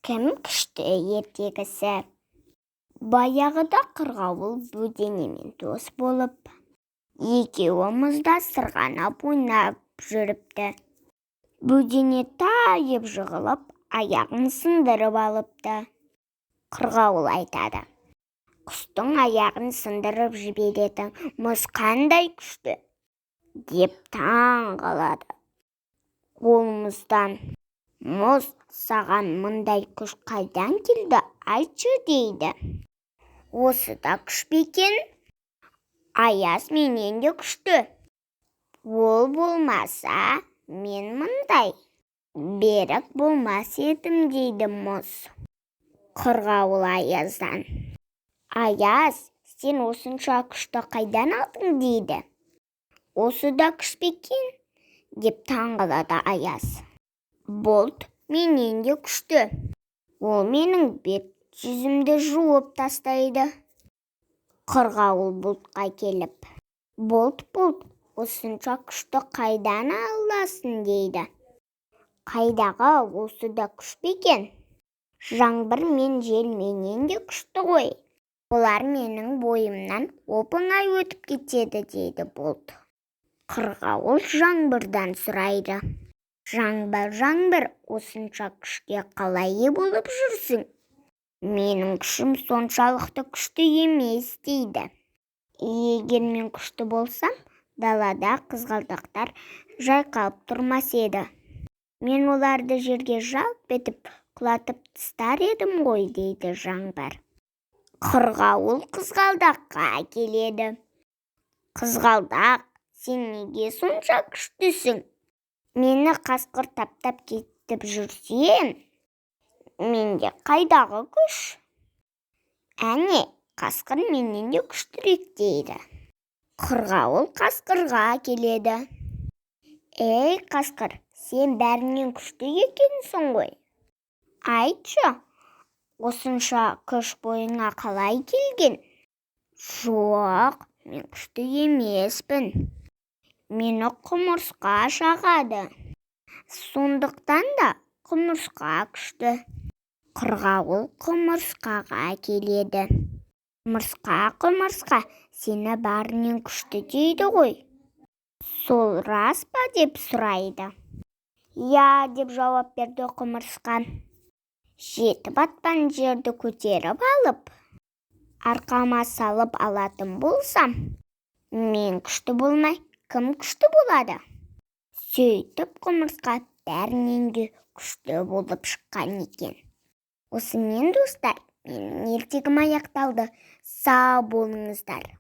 Кім күшті ертегісі. Баяғыда қырғауыл бөденемен дос болып, екеуі мұзда сырғанап ойнап жүріпті. Бөдене тайып жығылып, аяғын сындырып алыпты. Қырғауыл айтады: «Құстың аяғын сындырып жіберетін мұз қандай күшті?» – деп таң қалады. Ол мұздан: «Мұз, саған мұндай күш қайдан келді, айтшы?» – дейді. «Осы да күш пе екен? Аяз менен де күшті. Ол болмаса, мен мұндай берік болмас едім», – дейді мұз. Қырғауыл аяздан: «Аяз, сен осынша күшті қайдан алдың?» – дейді. «Осы да күш пе екен?» – деп таң қалады аяз. «Бұлт менен де күшті. Ол менің бет жүзімді жуып тастайды». Қырғауыл бұлтқа келіп: «Бұлт, бұлт, осынша күшті қайдан аласың?» – дейді. «Қайдағы, осы да күш пе екен? Жаңбыр мен жел менен де күшті ғой. Олар менің бойымнан оп-оңай өтіп кетеді», – дейді бұлт. Қырғауыл жаңбырдан сұрайды: «Жаңбыр, жаңбыр, осынша күшке қалай ие болып жүрсің? Менің күшім соншалықты күшті емес», – дейді. «Егер мен күшті болсам, далада қызғалдақтар жайқалып тұрмас еді. Мен оларды жерге жалп етіп құлатып тастар едім ғой», – дейді жаңбыр. Қырғауыл қызғалдаққа келеді. «Қызғалдақ, сен неге сонша күштісің? Мені қасқыр таптап кетіп жүрсе, менде қайдағы күш? Әне, қасқыр менен де күштірек», – дейді. Қырғауыл қасқырға келеді. «Ей, қасқыр, сен бәрінен күшті екенсің ғой. Айтшы, осынша күш бойыңа қалай келген?» «Жоқ, мен күшті емеспін. Мені құмырсқа шағады. Сондықтан да құмырсқа күшті». Қырғауыл құмырсқаға келеді. «Құмырсқа, құмырсқа, сені бәрінен күшті дейді ғой. Сол рас па?» – деп сұрайды. «Иә», – деп жауап берді құмырсқа. «7 батпан жерді көтеріп алып, арқама салып алатын болсам, мен күшті болмай, кім күшті болады?» Сөйтіп, құмырсқа бәрінен де күшті болып шыққан екен. Осымен, достар, менің ертегім аяқталды. Сау болыңыздар.